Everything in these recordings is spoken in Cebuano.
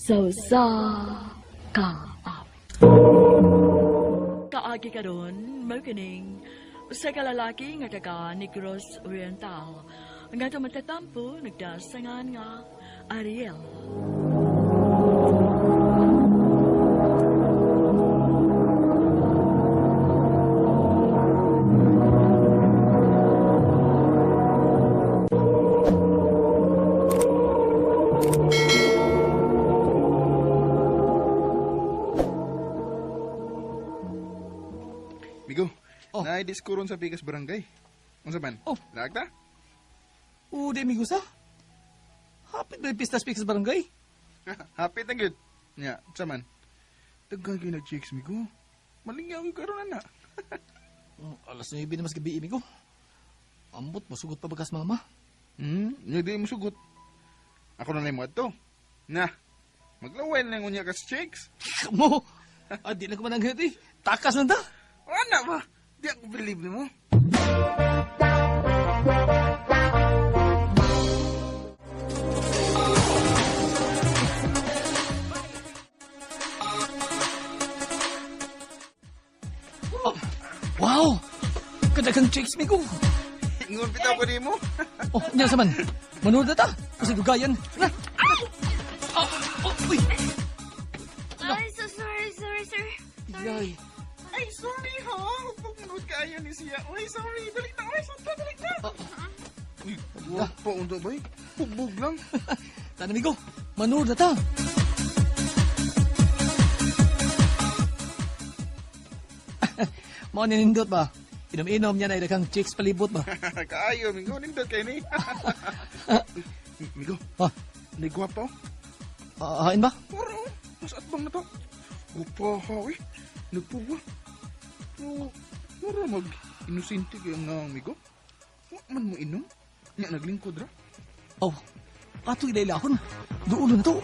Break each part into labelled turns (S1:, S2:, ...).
S1: Sa usa ka awit. Kaagi karon mao kining usa ka lalaki nga taga Negros Oriental nga tumatatampo nagdasangan nga Ariel.
S2: Migo,
S3: Oh.
S2: oh. Naay sa Pikas Barangay. Unsa man?
S3: Oh.
S2: Laag ta?
S3: Oo, di amigo sa. Hapit ba yung pista sa barangay?
S2: Hapit na gyud. Nya, unsa man? Daghan gyud nag-chicks, Migo. Malingyaw gyud karon ana.
S3: Alas 9 na mas gabi, amigo. Ambot, masugot pa bagas mama.
S2: Nya di mo sugot. Ako na lang mo adto. Na. Maglaway na lang unya ka sa chicks.
S3: Mo! Ah, di na ko mananghit eh. Takas na ta.
S2: Ana ba? Di ako believe nimo.
S3: Oh, wow! Kadagang chicks, amigo.
S2: Ingon bitaw ko nimo.
S3: Oh, nya sa man. Manood na ta. Kasi dugayan. Na! Ah, oh, uy!
S4: Ay, so sorry, sorry, sir.
S3: Yay.
S2: Ay, sorry ha. Pag manood kaayo ni siya. Uy, sorry. Dali na. Uy, santa, dali na. Uy, guwapo unta bay. Hubog lang.
S3: Tana, amigo. Manood na ta. Mao ni nindot ba? Inom-inom niya na daghang chicks palibot ba?
S2: Kaayo, Migo. Nindot kayo ni. Migo,
S3: Ah,
S2: may guwapo.
S3: ah, hain ba?
S2: Puro, mas atbang na to. Gupa ha, eh. Nagpuwa. Pero, mura mag inosente kayo nga, amigo. Wa man mo inom. Nga naglingkod ra.
S3: Oh, ato ilailahon. Duulo na to.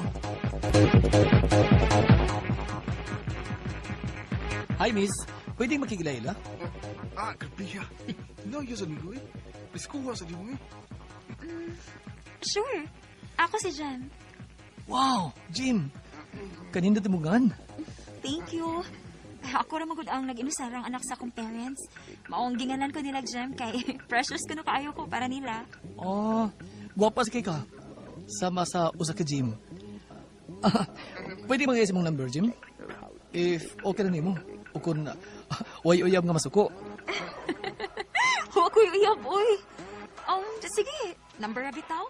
S3: Hi, miss. Pwedeng makikilaila?
S2: Ah, grabe ha. No, yun sa amigo eh. Biskuha sa di mo eh.
S4: Sure. Ako si Jem.
S3: Wow, Jim. Kanindot timugan.
S4: Thank you. Ay, ako ra magud ang nag-inusarang anak sa akong parents. Maong ginganan ko nila Jem kay precious kuno kaayo ko para nila.
S3: Oh, guwapa sa kay ka. Sama sa usa ka Jim. Ah, pwede mga mong number, Jim? If okay na nimo. O kung way uyab nga masuko.
S4: Wa ko'y uyab oy. Sige, number ra bitaw.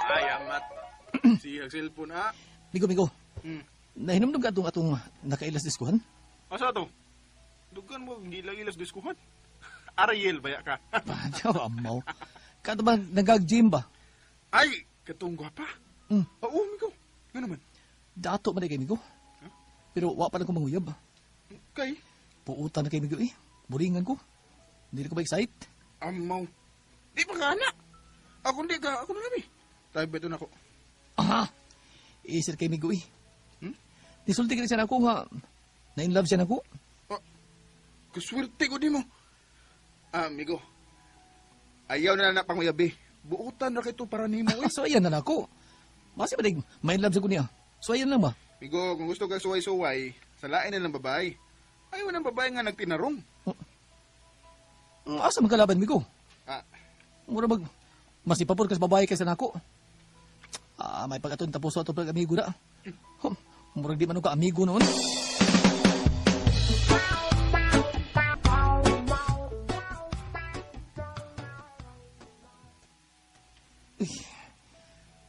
S2: Ay, amat. Siya cellphone ah.
S3: Migo, migo. Nahinumdum ka atong atong nakailas diskuhan?
S2: Asa to? Dugan mo, gilag-ilas diskuhan. Ariel, baya ka.
S3: Paano, amaw? Kato ba, nagag-gym ba?
S2: Ay, katong gwapa. Oo, amigo. Nga naman.
S3: Dato man kay migo. Pero wa pa lang ko manguyab.
S2: Kay,
S3: Puutan na kay migo eh. Buringan ko. Hindi ko ba excite?
S2: Amaw. Di pa ka, anak. Ako hindi ka. Ako na kami. Tayo beto na ako.
S3: Aha! Isir kay migo eh.
S2: Hmm?
S3: Nisulti ka siya na ako nga. Na in love siya na ako.
S2: Ah, kaswerte ko di mo. Ah, amigo. Ayaw na na panguyabi. Buutan na kito para nimo eh.
S3: So ayan na na ako. Masi ba may in love sa ko niya. So ayan lang ba?
S2: Amigo, kung gusto ka suway-suway, salain na ng babae. Ayaw ng babae nga nagtinarong.
S3: Asa magkalaban migo?
S2: Ah,
S3: Mura mag mas ipapor kas babae kaysa nako. Ah, may pag-aton tapos ato pag amigo na. Hum, murag di man ka amigo noon. Uy,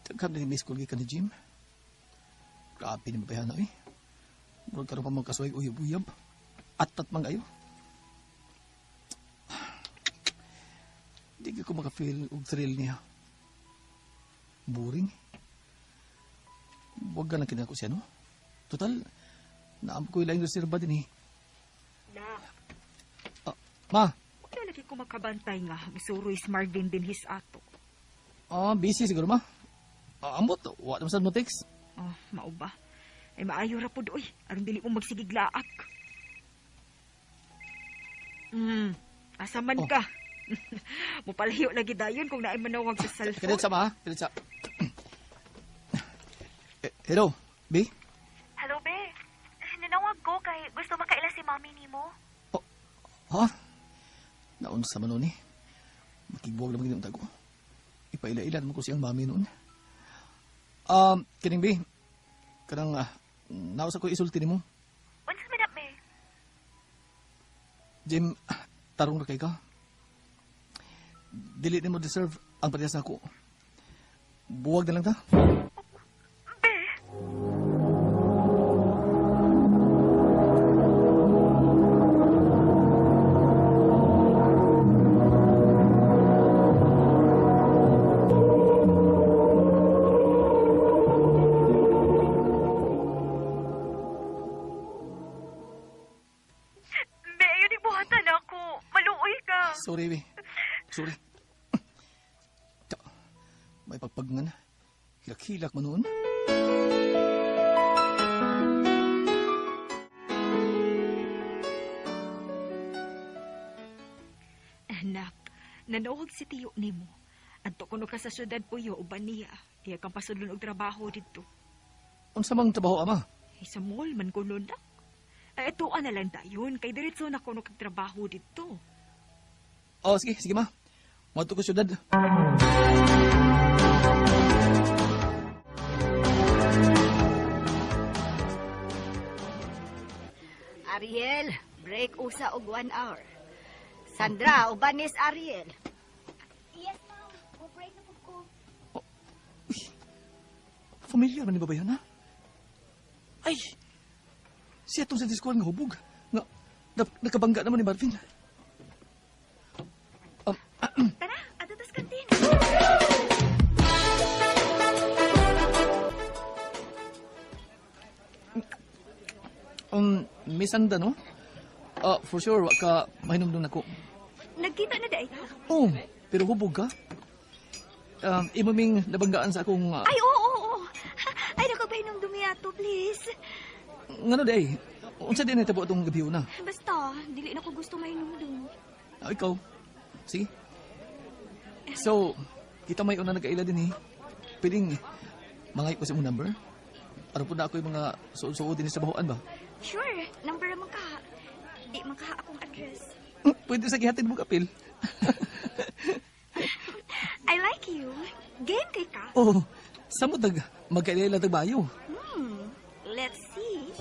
S3: daghan na ni miss call gikan ni Jim. Grabe ni mabayana eh. Murag karon pa magkasuway uyab-uyab. Atat man kayo. Di ko maka-feel og thrill niya. Boring. Huwag ka lang kinako siya, no? Total, naam ko ilang reserva din eh.
S5: Na,
S3: Ah, ma,
S5: wala lagi ko makabantay nga. Misuroy si Marvin din his ato.
S3: ah, busy siguro, ma. Ambot, wa naman sad mo text.
S5: Oh, mao ba? Ay maayo ra pud oy, aron dili mo magsigiglaak. Asa man ka? Mupalhiyo lagi dayon kung naay manawag sa cellphone.
S3: Kadiyot sa ma, kadiyot sa. Hello, B?
S4: Hello, be. Nanawag ko kay gusto makaila si mami nimo.
S3: Oh, ha? Naunsa man nun eh. Makigbuwag naman ginong tago. Ipaila-ila naman ko siyang mami noon. Kining B, kanang nausa ko isulti nimo.
S4: Unsa man na, be?
S3: Jim, tarong ra kay ka. Dili nimo deserve ang parehas nako. Buwag na lang ta.
S4: Be. Be, ayun ibuhatan ako. Maluoy ka.
S3: Sorry, be. Sorry. May pagpag nga na. Hilak-hilak man noon.
S5: Anak, nanawag si tiyo nimo. Adto kuno ka sa syudad Puyo uban niya. Iya kang pasudlon og trabaho didto.
S3: Unsa mang trabaho, ama?
S5: Ay, sa mall man kuno nak. Ay, atuan na lang dayon kay diretso na kuno kag trabaho didto.
S3: Oh, sige, sige ma. Moadto ko syudad.
S6: Ariel, break usa og 1 hour. Sandra, ubanis Ariel.
S4: Yes, ma'am. Mo break na pud ko.
S3: Oh, uy, familiar man ni babayan, ha? Ay, siya itong sa Discord nga hubog. Nga, nakabangga naman ni Marvin.
S4: Tara, adto tas kantin.
S3: Miss Sandra, no? For sure, wa ka mahinumdum nako.
S4: Nagkita na daay ta?
S3: Oh, pero hubog ka. Imo ming nabanggaan sa akong...
S4: Ay, oo, oo, oo. Ay, naku, pahinumdum ato, please.
S3: Ngano day? Unsa din natabo atong gabi una?
S4: Basta, dili na ko gusto mahinumdum.
S3: Ikaw. Sige. So, kita may una nagkaila din eh. Piling, mangay ko sa imong number. Aron po na ako yung mga suod-suod din sa bahuan ba?
S4: Sure, number man ka. Di man ka akong address.
S3: Pwede sa gihatid mo kapil.
S4: I like you. Game kay ka.
S3: Oh, samot nag magkaila tag bayo.
S4: Let's see.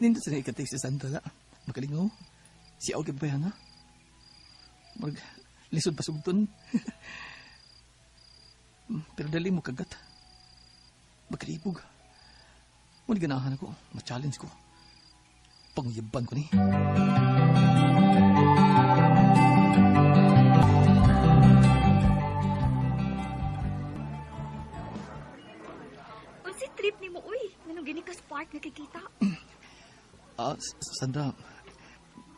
S3: Nindot sa ikatik si Sandra la. Makalingaw. Si Auggie ba yan, ha? Marag, lisod pasugton. Pero dali mo kagat. Makalibog. Muna ganahan ako. Ma-challenge ko. Panguyaban ko ni.
S4: Unsi trip ni mo, uy. Nanong gini ka spark nakikita?
S3: Sandra,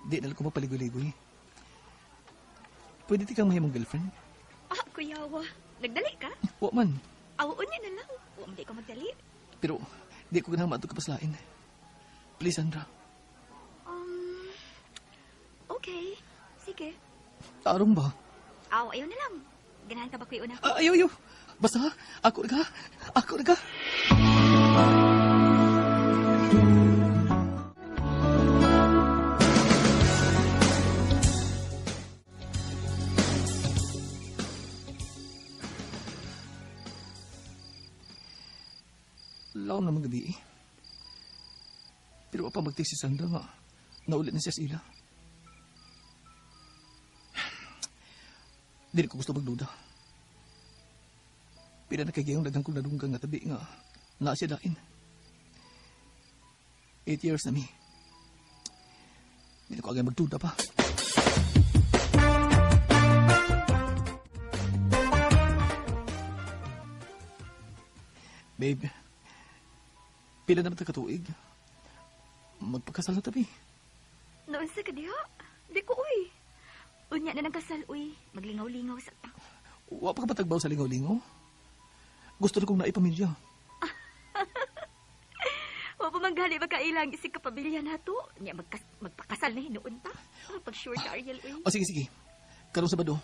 S3: di na lang ko mapaligoy-ligoy. Pwede ti kang mahimong girlfriend?
S4: Kuyawa. Nagdali ka?
S3: Wa man.
S4: Awoon niya na lang. Wa man di ka magdali.
S3: Pero di ko ganang maadto ka paslain. Please, Sandra.
S4: Okay. Sige.
S3: Tarong ba?
S4: Aw, ayaw na lang. Ganahan ka ba kuya una?
S3: Ayaw, ayaw. Basta, ako na ka. Ako na ka. Laom naman gabi eh. Pero pa magtig si Sandra nga, naulit na siya sa ila. Dili ko gusto magduda. Pila na kagayong daghang kong nadunggang nga tabi nga naa siya dain. 8 years na mi. Dili ko agay magduda pa. Babe, pila naman ta katuig? Magpakasal na tabi.
S4: Noon sa kadiha? Di ko, uy. Unya na ng kasal, uy. Maglingaw-lingaw sa ta.
S3: Wa pa ka ba tagbaw sa lingaw-lingaw? Gusto na kong naipamilya.
S4: Wa pa manggali magkailang isig ka pamilya nato. Nya magpakasal na hinuon ta. Pag sure ka, Ariel, uy.
S3: O sige, sige. Karong Sabado,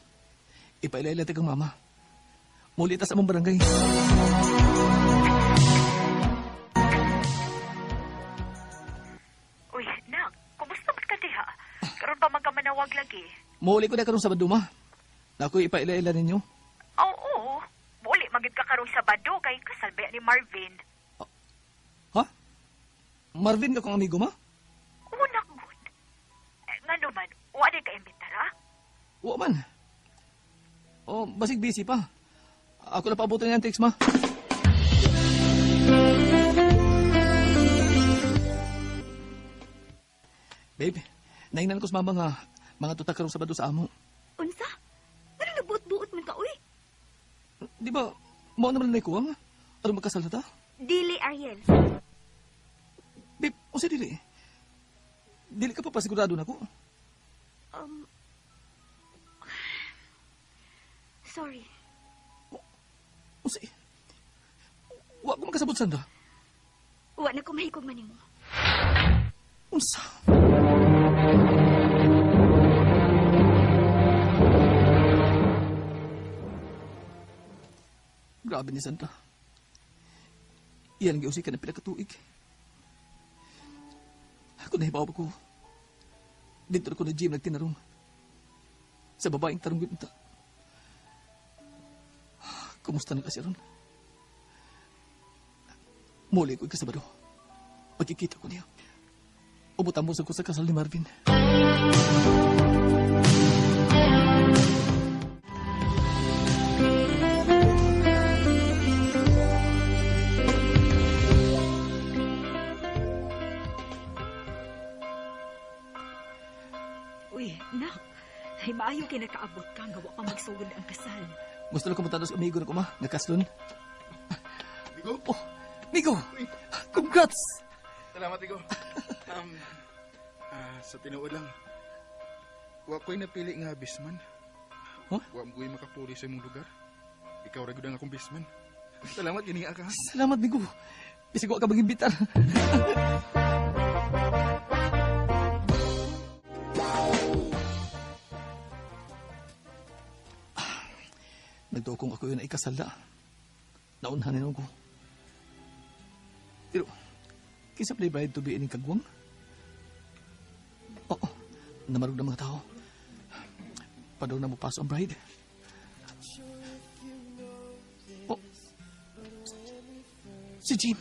S3: ipaila-ila kang mama. Muli ta sa among barangay.
S5: Uy, nak, kumusta man ka diha? Karon pa man ka manawag lagi.
S3: Muli ko na karong Sabado, ma. Nakoy ipaila-ila ninyo.
S5: Oo, muli magid ka karong Sabado kay kasal ba ni Marvin.
S3: Ha? Marvin ka kong amigo, ma?
S5: Oo, nak, good. Eh, ngano man, wa di ka imbitara?
S3: Wa man. Oh, basig busy pa. Ako na paabutan niya ang text, ma. Babe, naingnan ko sa mama nga mga tutak karong Sabado sa amo.
S4: Unsa? Ano nagbuot-buot man ka, uy?
S3: Di ba, mao naman na kuwang? Aron magkasal na ta?
S4: Dili, Ariel.
S3: Babe, unsa dili? Dili ka pa pasigurado nako.
S4: Sorry.
S3: Unsa? Wa ko makasabot, Sandra.
S4: Wa na ko mahikog man nimo.
S3: Unsa? Grabe ni Sandra. Iyan ang giusi ka na pila ka tuig. Kung nahibaw ko, dito na ko na gym nagtinarong. Sa babaeng tarong gunta. Kumusta na kasi ron? Muli ko ikasabado. Pagkikita ko niya. Ubutan mo sa ko sa kasal ni Marvin.
S5: Uy, nak, ay maayo kay nakaabot ka nga wa pa magsugod ang kasal.
S3: Gusto lang kumutanos amigo na ko ma, nagkaslon.
S2: Migo?
S3: Oh, Migo! Congrats!
S2: Salamat, Migo. Sa tinuod lang, wa ko'y napili nga bisman.
S3: Huh?
S2: Wa mo ko'y makapuli sa imong lugar. Ikaw ra gud ang akong bisman. Salamat, gini ka.
S3: Salamat, Migo. Bisag wa ka magimbitar. Nagtuo kong ako yun ay kasal na. Naunhan na ko. Pero, kinsa play bride to be ining kagwang? Oo, namarog ng mga tao. Padaw na mo paso ang bride. Oh, si Jim.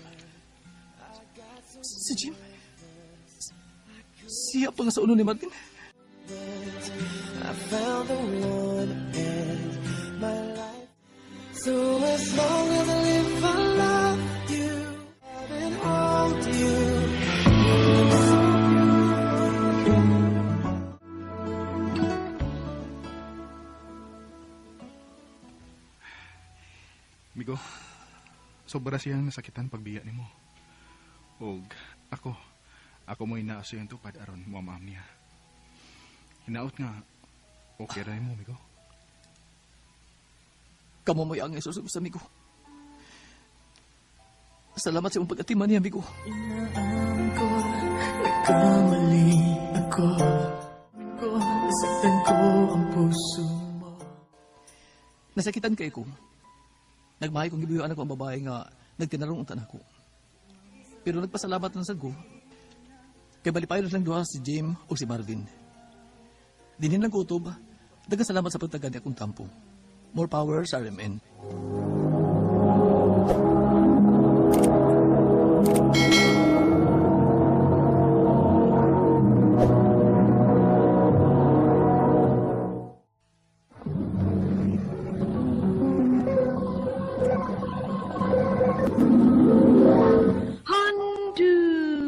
S3: Si Jim. Siya pa nga sa uno ni Martin.
S7: I found the one and my life. So as long as I live, I love you and hold you.
S2: Migo, sobra siyang nasakitan pagbiya nimo. Og ako, ako mo'y naaso yung tupad aron muamaam niya. Hinaot nga, okay ra mo, Migo.
S3: Kamo mo'y ang isusog sa amigo. Salamat sa imong pag-atiman niya, amigo.
S7: Inaamin ko, nagkamali ako. Ko, nasaktan ko ang puso mo.
S3: Nasakitan kay ko. Nagmahay kong gibuyuan ako ang babae nga nagtinarong untan ako. Pero nagpasalamat lang sad ko. Kay balipayon lang duha si Jim o si Marvin. Dinhin lang kutob, daghang salamat sa pagtagan ni akong tampo. More power sa RMN.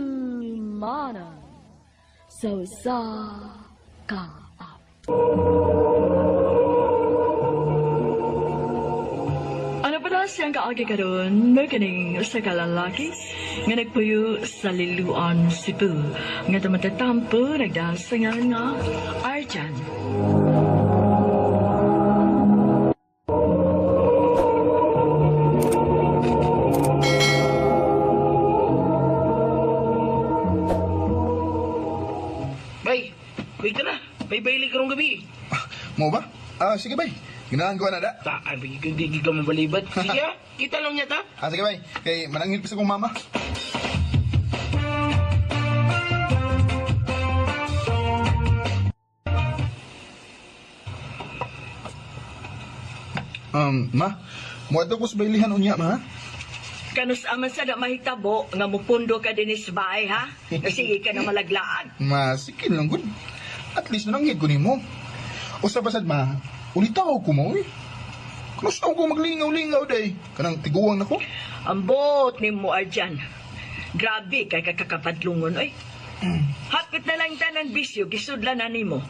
S1: Handumanan sa usa ka awit. Ano pa siyang kaagi karon mao kining usa ka lalaki nga nagpuyo sa Liloan, Cebu. Nga tumatatampo nagdasangan nga Arjan.
S8: Bay, wait ka na. May baili karong gabi.
S2: Mo ba? Ah, sige bay. Ginahan ko na da.
S8: Taan, bigay ko hindi ka mabalibat. Sige ah, kita lang niya ta.
S2: Ah, sige bay. Kay manangil pa sa kong mama. Ma, muadto ko sa bailihan unya, ma.
S1: Kanus aman sa da mahitabo nga mupundo ka dinhi sa bahay ha? Sige ka na malaglaan.
S2: Ma, sige lang gud. At least nananghid ko nimo. Usa pa sad ma, ulitaw ko mo eh. Kanus ko maglingaw-lingaw day. Kanang tiguang nako.
S1: Ambot nimo Arjan. Grabe kay kakakapadlungon oy. Hapit na lang tanan bisyo gisudlan na nimo.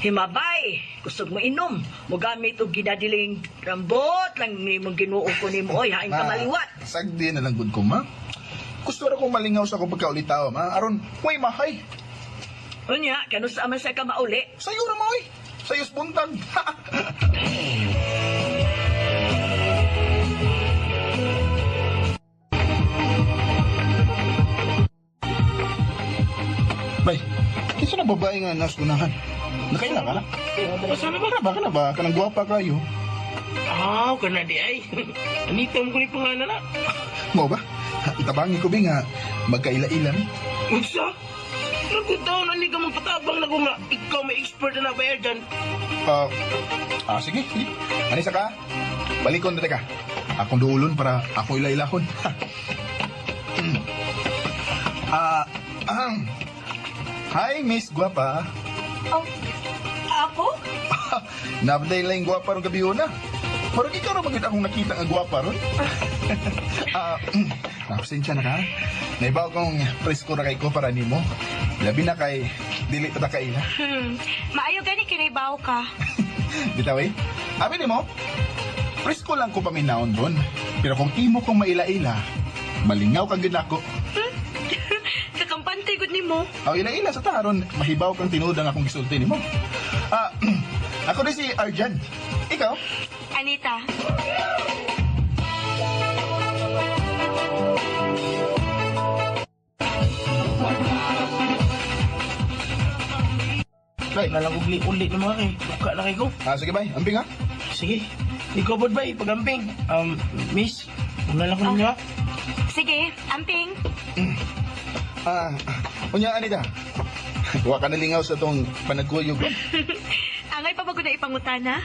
S1: Himabay, kusog mo inom, mogamit og ginadiling rambot lang nimo Ginoo ko nimo oy, hain ka maliwat.
S2: Sagdi na lang gud ko, ma. Gusto ra kong malingaw sa akong pagkaulitaw, ma. Aron, way mahay.
S1: Unya, kanus aman sa ka mauli.
S2: Sayo ra mo, oy. Sayo buntag. Bay, kinsa na babae nga nas unahan? Nakaila ka na?
S8: Basta na ba?
S2: Kana ba, kana ba? Kanang gwapa kayo.
S8: Ah, kana di ay. Anita mo ko ni pangalan na.
S2: Mo ba? Itabangi ko bi nga magkaila-ila mi.
S8: Unsa? Naku taon, ani ka magpatabang na ko nga. Ikaw may expert na ba dyan?
S2: Sige, sige. Anisa ka? Balikon na ka. Akong duulon para ako ila-ilahon. Hi, Miss Guapa.
S5: Oh, ako?
S2: Nabday lang guwapa ron gabi na. Parang ikaw ra magid akong nakita nga guwapa ron. Napasensya na ka. Naibaw kong presko ra kay ko para nimo. Labi na kay dili pa ta kaila.
S5: Maayo gani kinaibaw ka.
S2: Bitaw eh. Abi nimo, presko lang ko paminawon ron. Pero kung imo kong maila-ila, malingaw kang gyud nako.
S5: Kakampante gud nimo.
S2: Aw ila-ila sa taron, mahibaw kang tinuod ang akong gisulti nimo. Ako din si Arjan. Ikaw?
S5: Anita.
S2: Bay.
S8: Nalang ugli-uli na mga kay. Buka na kay ko.
S2: Sige bay, amping ha.
S8: Sige. Ikaw bod bay, pagamping. Miss, una lang ko ninyo ha.
S5: Sige, amping.
S2: Unya Anita. Wa ka nalingaw sa tong panagkuyog.
S5: Angay pa ba ko na ipangutana?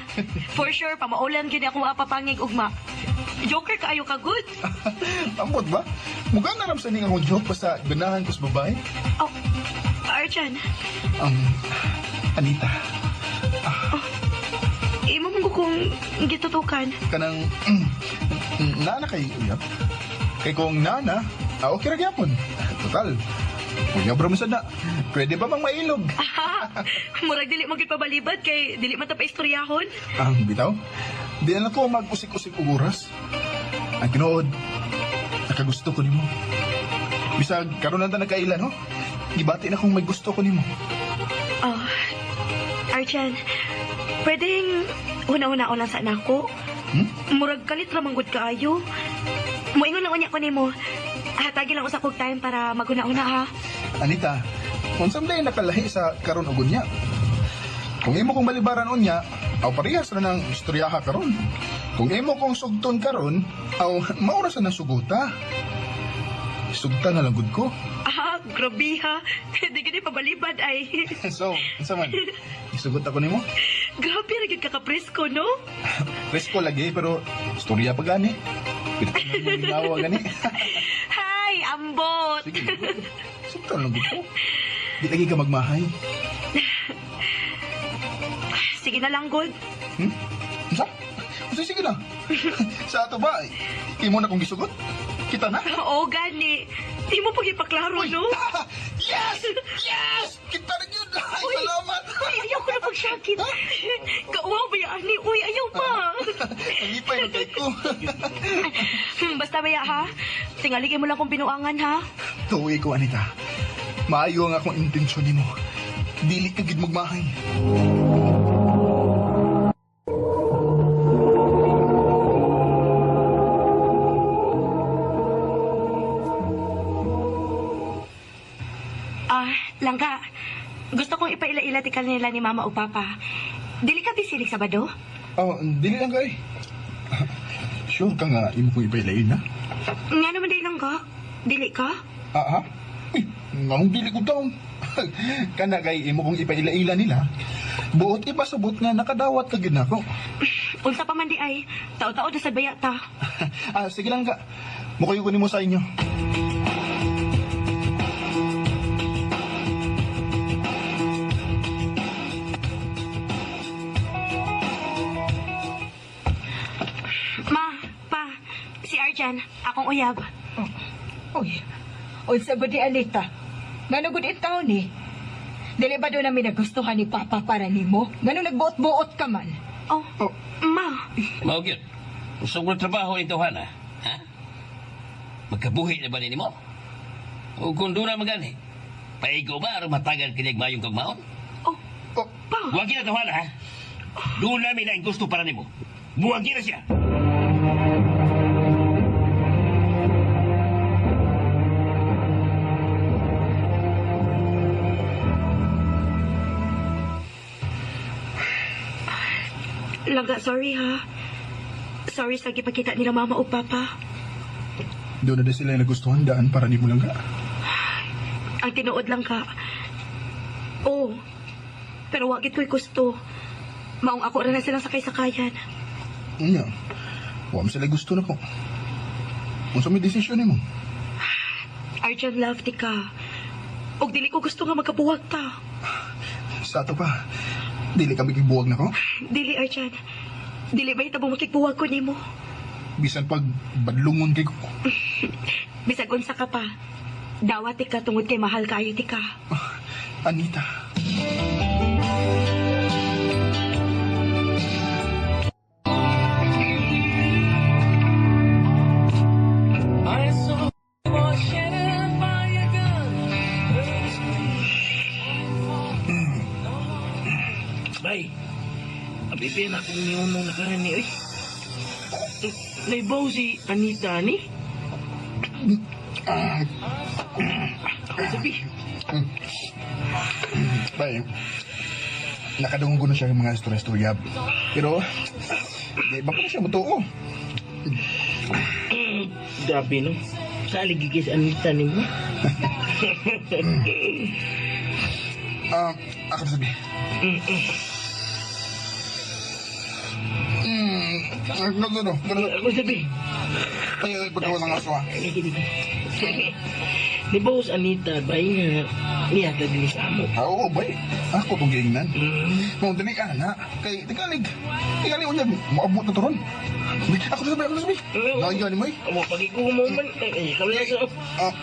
S5: For sure, pamaulan gyud akong apapangig ugma. Joker kaayo ka good.
S2: Ambot ba? Mugha na ram sa ning akong joke basta ganahan ko sa babae.
S5: Oh, Arjan,
S2: Anita,
S5: imo man ko kung gitutukan.
S2: kanang nana kay uyab. Kay kung nana, okay ra gyapon. Total. Uyab ra man sad na. Pwede ba mang mailog?
S5: Murag dili man gyud pabalibad kay dili man ta pa istoryahon.
S2: Ang bitaw. Di na lang ko mag-usik-usik og oras. Ang tinuod, nakagusto ko nimo. Bisag karon lang ta nagkaila, no? Gibati na kung may gusto ko nimo.
S5: Oh, Arjan, pwedeng una-una lang sa anak ko. Murag kalit ra man gud kaayo. Moingon lang unya ko nimo. Hatagi lang usa kog time para maguna-una ha.
S2: Anita, unsam day nakalahi sa karon og unya. Kung imo kong balibaran unya, aw parehas ra nang istoryaha karon. Kung imo kong sugton karon, aw maura sa nang suguta. Sugta na lang gud ko.
S5: Grabe ha. Di gani pabalibad ay.
S2: So, unsa man? Isugot ako nimo?
S5: Grabe ra gyud ka kapresko, no?
S2: Presko lagi pero istorya pa gani. Pito na mo ginawa gani.
S5: Hi, ambot.
S2: Sige. Sugtan lang gud ko. Di lagi ka magmahay.
S5: Sige na lang, God.
S2: Unsa? Unsa sige na? Sa ato ba? Imo na kong gisugot? Kita na?
S5: Oo, gani. Di mo pag ipaklaro, no?
S2: Yes! Yes! Kita na yun! Ay, salamat!
S5: Ay, ayaw ko na pagsyakit. Kauwaw ba yan ani. Uy, ayaw pa.
S2: Nalipay na kay ko.
S5: Basta baya ha. Tingaligay mo lang kung binuangan ha.
S2: Tuwi ko, Anita. Maayo ang akong intensyon nimo. Dili ka gid magmahay.
S5: Langga. Gusto kong ipaila-ila tikal nila ni Mama o Papa. Dili ka bisilig Sabado?
S2: Oh, dili lang kay. Sure ka nga imo kong ipailain, ha?
S5: Nga naman di langga. Dili ka?
S2: Ah, ha? Uy, nganong dili ko taong. Kana kay imo kong ipaila-ila nila. Buot ipasabot nga nakadawat ka gyud nako.
S5: Unsa pa man di ay, tao-tao na sad baya ta.
S2: Ah, sige lang ka. Mukayo ko nimo sa inyo.
S5: Ma, pa, si Arjan, akong uyab.
S1: Uy, unsa ba di Anita? Ngano gud intaon ni? Dili ba doon namin nagustuhan ni Papa para nimo? Ngano nagbuot-buot ka man?
S5: Oh, ma.
S8: Mao gyud. Usog mo trabaho ni Tohana, ha? Magkabuhi na ba ni mo? O kung doon na magani, paigo ba aron matagal kinig mayong kagmaon?
S5: Oh,
S2: Oh,
S5: pa.
S8: Buwagin na Tohana, ha? Doon namin ang gusto para nimo. Buwagin na siya.
S5: Langga, sorry ha. Sorry sa gipakita nila Mama o Papa.
S2: Doon na din sila nagustuhan daan para nimo lang ka.
S5: Ang tinuod lang ka. Oh, pero wagit ko'y gusto. Maong ako rin na silang sakay-sakayan.
S2: Nya. Wa man sila gusto nako. Unsa may desisyon nimo?
S5: Arjan, love di ka. Og dili ko gusto nga magkabuwag ta.
S2: Sa ato pa. Dili ka makigbuwag nako.
S5: Dili, Arjan. Dili ba hitabo makigbuwag ko nimo?
S2: Bisan pag badlungon kay ko.
S5: Bisag unsa ka pa. Dawat ti ka tungod kay mahal kaayo ti ka.
S2: Anita.
S8: Bay, abibi na akong niunong nakarani, oy. Naibaw si Anita ni? Ako sabi.
S2: Bay, nakadungog ko na siya ng mga istorya-istorya. Pero, di ba ko na siya mutuo?
S8: Grabe, no? Salig gyud si Anita ni mo.
S2: Ako na sabi. No, no, no. No, no.
S8: Ako sabi.
S2: Ay, ay, pagkawa ng aso, ah.
S8: Di ba si Anita, bay nga nihatag ni sa amo?
S2: Ah, oo, bay. Ako itong giingnan. Nung dili ka na, kay tikalig. Tikalig, unyag, maabot na turon. Ako na sabi, ako na sabi. Naigyan ni Moy.
S8: Amo, pag-ikuha mo man, eh, ikaw lang sa...
S2: Ah,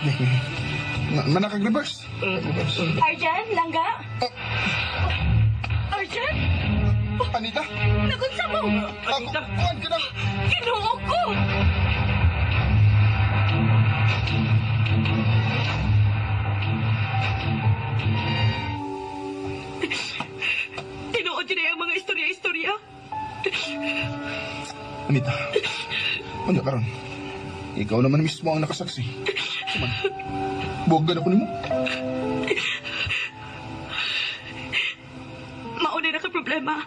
S2: manakag-reverse.
S5: Arjan, langga? Arjan?
S2: Anita?
S5: Nagunsa mo?
S2: Anita? Kuhan ka na!
S5: Ginoo ko! Tinuod yun ay ang mga istorya-istorya.
S2: Anita, ano karon? Ikaw naman mismo ang nakasaksi. Suman, buwag na ko nimo.
S5: Mauna na ka problema.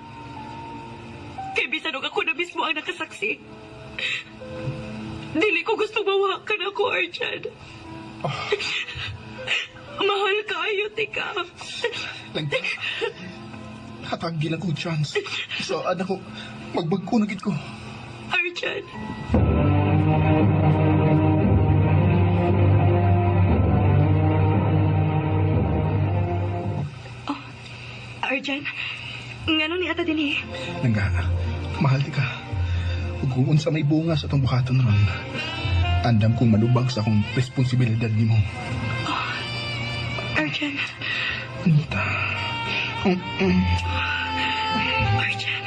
S5: Kay bisan og ako na mismo ang nakasaksi. Dili ko gusto mawakan ako, Arjan. Mahal kaayo, tika.
S2: Langga, hatagi lang kong chance. So, anak ko, magbagko na gid ko.
S5: Arjan. Oh, Arjan, ngano ni ata dinhi?
S2: Langga, mahal ti ka. Ug kung unsa may bunga sa atong buhaton ron, andam kong malubag sa akong responsibilidad nimo.
S5: Arjan.
S2: Anita.
S5: Arjan.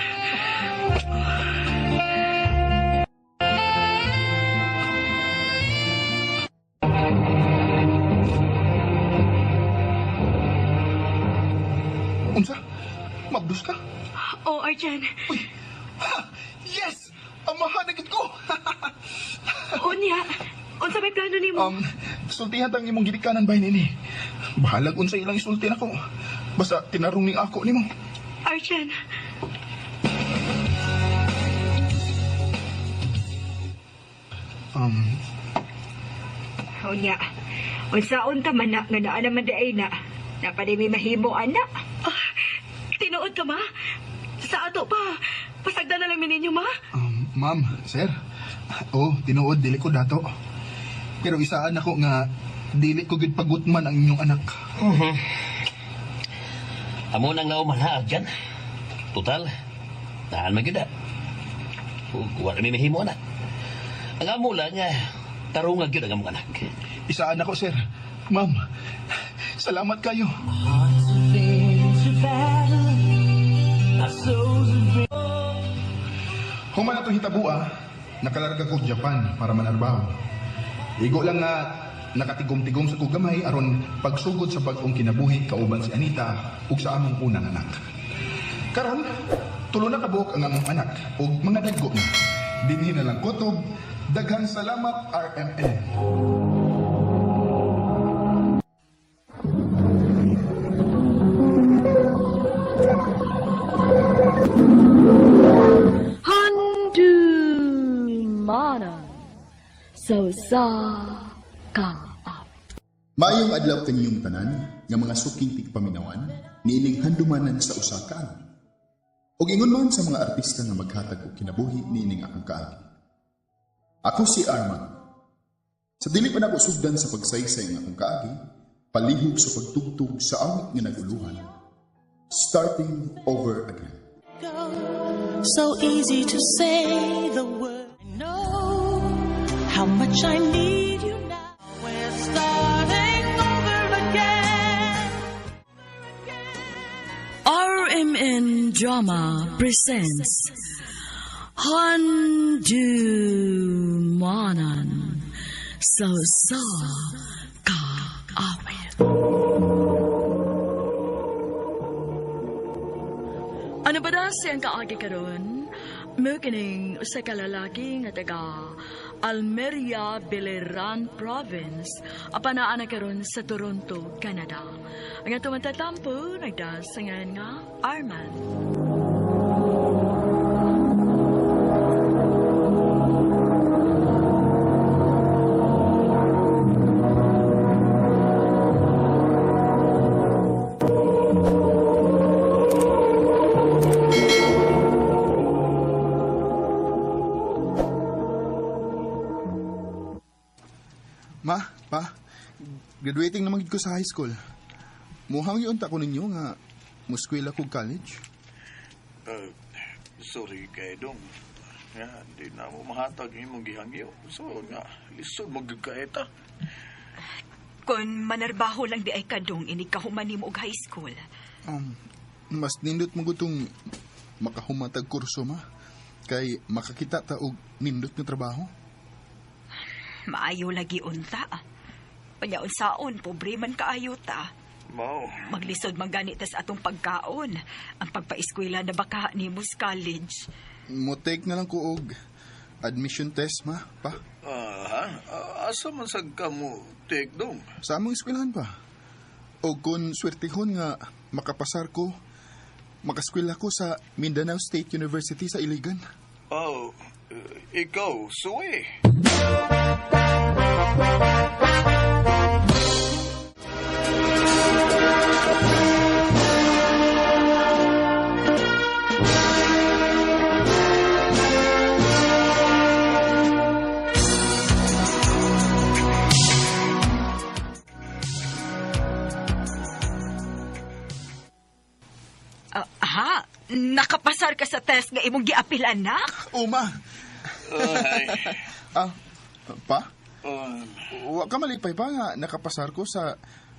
S5: Oh, Arjan.
S2: Uy! Ha! Yes! Amahan na gid ko!
S5: Unya, unsa may plano nimo?
S2: Sultihan tang imong gidikanan bay nini. Bahalag unsa ilang isulti nako. Basta tinarong ning ako nimo.
S5: Arjan.
S6: Unya, unsaon ta man na nga naa naman di ay na. Napaday may mahimo, anak.
S5: Ah, tinuod ka, ma? Sa ato pa. Pasagdan na lang mi ninyo, ma.
S2: Ma'am, sir. Oh, tinuod dili ko dato. Pero isaan ako nga dili ko gid pagutman ang inyong anak.
S8: Amo nang lauman ha, Arjan. Total, tahan man gyud. Ug wala may mahimo na. Ang amo lang, tarunga gyud ang among anak.
S2: Isaan ako, sir. Ma'am, salamat kayo. Human atong hitabua, nakalarga ko Japan para manarbaho. Igo lang nga nakatigom-tigom sa kugamay aron pagsugod sa bag-ong kinabuhi kauban si Anita ug sa among unang anak. Karon, tulo na kabuok ang among anak ug mga dagko na. Dinhi na lang kutob. Daghang salamat RMN.
S9: Handumanan sa usa ka
S10: Maayong adlaw kaninyong tanan nga mga suking tigpaminawan niining handumanan sa usa ka adlaw. Ug ingon man sa mga artista nga maghatag og kinabuhi niining akong kaagi. Ako si Arman. Sa dili pa nako sugdan sa pagsaysay ng akong kaagi, palihog sa pagtugtog sa awit nga naguluhan. Starting over again.
S7: So easy to say the word. I know how much I need you now. We're starting over again.
S9: RMN Drama presents Handumanan sa usa ka awit. Ano ba na siyang kaagi karon? Mao kining usa ka lalaki nga taga Almeria, Biliran Province, apan naa na karon sa Toronto, Canada. Ang atong matatampo nagdasangan nga Arman.
S10: Ma, pa, graduating naman gid ko sa high school. Muhang yun ta ko ninyo nga muskwela ko college.
S11: Sorry kay Dong. Nga, di na mo mahatag imong gihangyo. So nga, lisod mo gyud kaeta.
S1: Kung manarbaho lang di ay kadong, inig kahuman nimo og high school.
S10: Mas nindot mo gutong makahumatag kurso, ma. Kay makakita ta og nindot nga trabaho.
S1: Maayo lagi unta. Unya unsaon, pobre man kaayo ta.
S11: Mao.
S1: Maglisod man gani tas atong pagkaon. Ang pagpaeskwela na baka nimo sa college.
S10: Mo take na lang ko og admission test, ma, pa.
S11: Ha? Asa man sad ka mo take dong?
S10: Sa among eskwelahan pa. O kung swertihon nga makapasar ko, makaskwela ko sa Mindanao State University sa Iligan.
S11: Oh, ikaw, suwi.
S1: Aha, nakapasar ka sa test nga imong giapil, anak.
S10: O, ma.
S11: Ay.
S10: Pa? Wa ka malipay pa nga nakapasar ko sa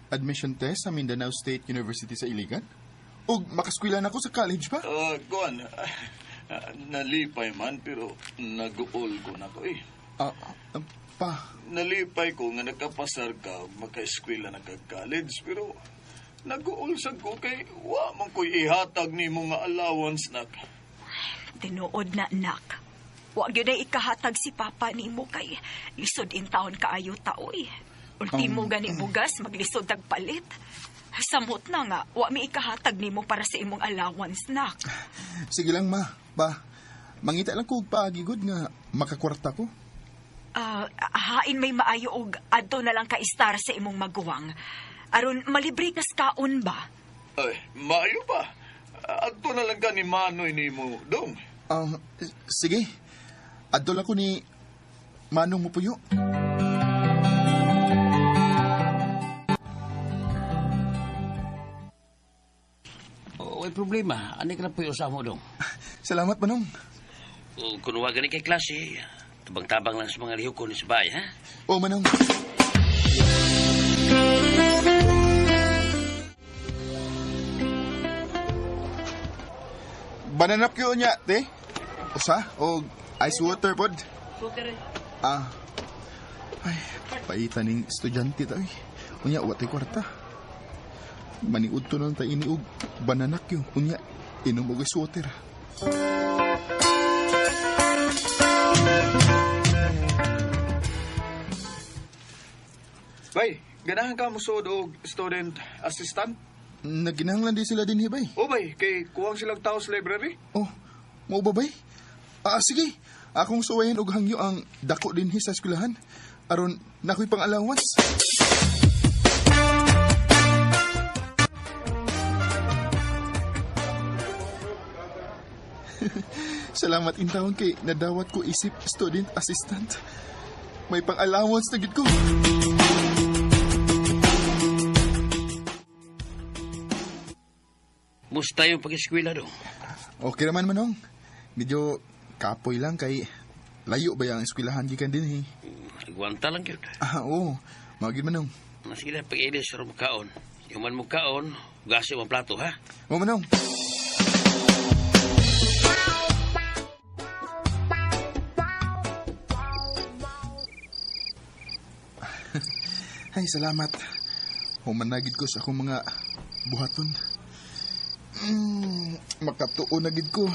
S10: admission test sa Mindanao State University sa Iligan? O makaskwela na ko sa college pa?
S11: Kuan, nalipay man pero nag-uol ko na ko eh.
S10: Pa?
S11: Nalipay ko nga nakapasar ka, makaeskwela na ka college, pero Nag-uulsag ko kay wa man ko'y ihatag nimo nga allowance, nak.
S4: Tinuod na, nak. Wa gyud ay ikahatag si Papa nimo kay lisod in taon kaayo taoy. Ultimo gani bugas maglisod tagpalit. Samot na nga, wa mi ikahatag nimo para sa imong allowance, nak.
S10: Sige lang, ma. Pa, mangita lang ko og paagi gud nga makakwarta ko.
S4: Hain may maayo og adto na lang ka istar sa imong maguwang. Aron malibre kas kaon ba?
S11: Ay, maayo pa. Adto na lang ka ni Manoy nimo, dong.
S10: Sige. Adto lang ko ni Manong Mupuyo.
S8: Oh, way problema. Ani ka na puyo sa mo dong.
S10: Salamat, Manong.
S8: O, kung wa gani kay klase, tabang-tabang lang sa mga lihok ko ni sa bahay, ha?
S10: O, Manong. Banana Q niya, te. Usa, o ice water pod. Ah. Ay, paita ning estudyante ta, oy. Unya, wa tay kwarta. Maniud to lang ta ini og banana Q. Unya, inom og ice water.
S11: Bay, ganahan ka mo suod og student assistant?
S10: Naginahanglan di sila din, hibay.
S11: O bay, kay kuwang silang tao sa library.
S10: Oh, mao ba bay? Ah, sige. Akong suwayan og hangyo ang dako dinhi sa eskwelahan. Aron nakoy pang-allowance. Salamat intawon kay nadawat ko isip student assistant. May pang-allowance na gid ko.
S8: Musta yung pag-eskwela dong?
S10: Okay naman, Manong. Medyo kapoy lang kay layo ba yung eskwelahan gikan din eh.
S8: Agwanta lang yun.
S10: Ah, oo. Mao gid, Manong.
S8: Sige na, pag-ilis sa kaon. Yung man mo kaon, gasi ang plato, ha?
S10: Oo, Manong. Ay, salamat. Humanagid ko sa akong mga buhaton. Makatuon na gid ko.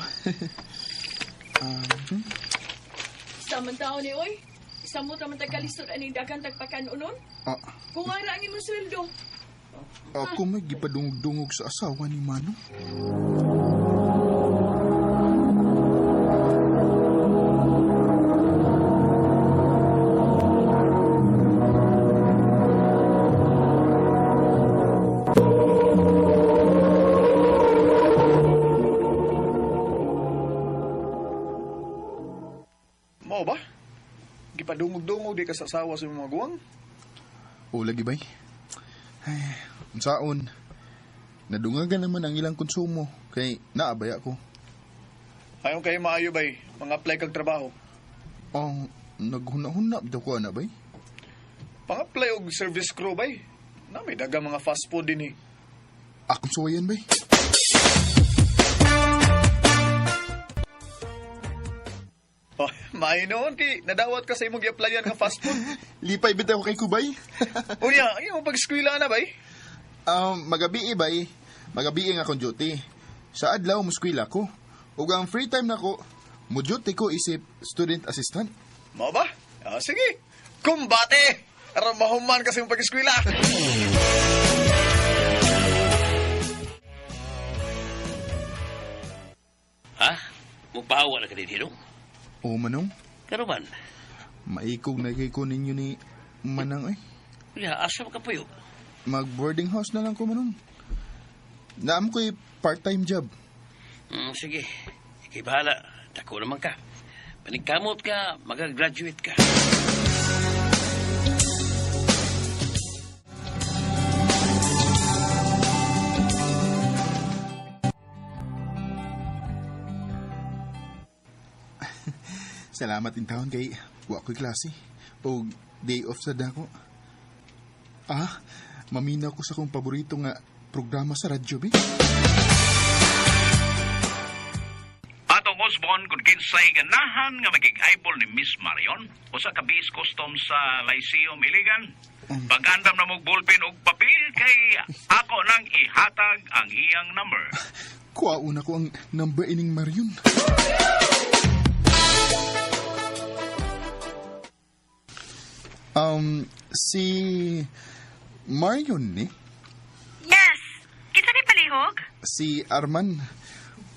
S9: Saman taon ni oy. Samot naman tagkalisod aning daghang tagpakanunon. Kung ara ang imong sweldo.
S10: Ako may gipadungog-dungog sa asawa ni Manong.
S11: Mao ba? Gipadungog-dungog di ka sa asawa sa imong maguwang?
S10: O lagi bay. Ay, unsaon. Nadungagan naman ang ilang konsumo kay naabaya ko.
S11: Ayon kayo maayo bay, mga-apply kag trabaho.
S10: Ang naghuna-huna daw ko ana bay.
S11: Pang-apply og service crew bay. Na may daga mga fast food din eh.
S10: Akong suwayan bay.
S11: Oh, maayo noon kay nadawat ka sa imong gi-applyan nga fast food.
S10: Lipay bitaw kay Kubay.
S11: Unya, imong pag-eskwela na bay.
S10: Magabi bay. Magabi nga akong duty. Sa adlaw muskwela ko. Ug ang free time nako, mo duty ko isip student assistant.
S11: Mao ba? Ah, sige. Kumbate! Aron mahuman ka sa imong pag-eskwela.
S8: Ha? Mupahawa na ka din, Hinong?
S10: O, Manong.
S8: Pero man.
S10: Maikog na kay ko ninyo ni Manang ay.
S8: Ya, asa ka puyo?
S10: Mag-boarding house na lang ko, Manong. Naam ko'y part-time job.
S8: Sige. Ika'y bahala. Dako naman ka. Panigkamot ka, magagraduate ka.
S10: Salamat in taon kay wa ko'y klase. O day off sa dako. Ah, maminaw ko sa akong paborito nga programa sa radyo, be.
S12: Atong Osborne kung kinsay ganahan nga magig-eyeball ni Miss Marion usa ka base custom sa Lyceum Iligan. Pagandam na mong ballpen og papel kay ako nang ihatag ang iyang number.
S10: Kuwaon ako ang number ining Marion. Si Marion ni?
S5: Yes! Kinsa ni palihog?
S10: Si Arman.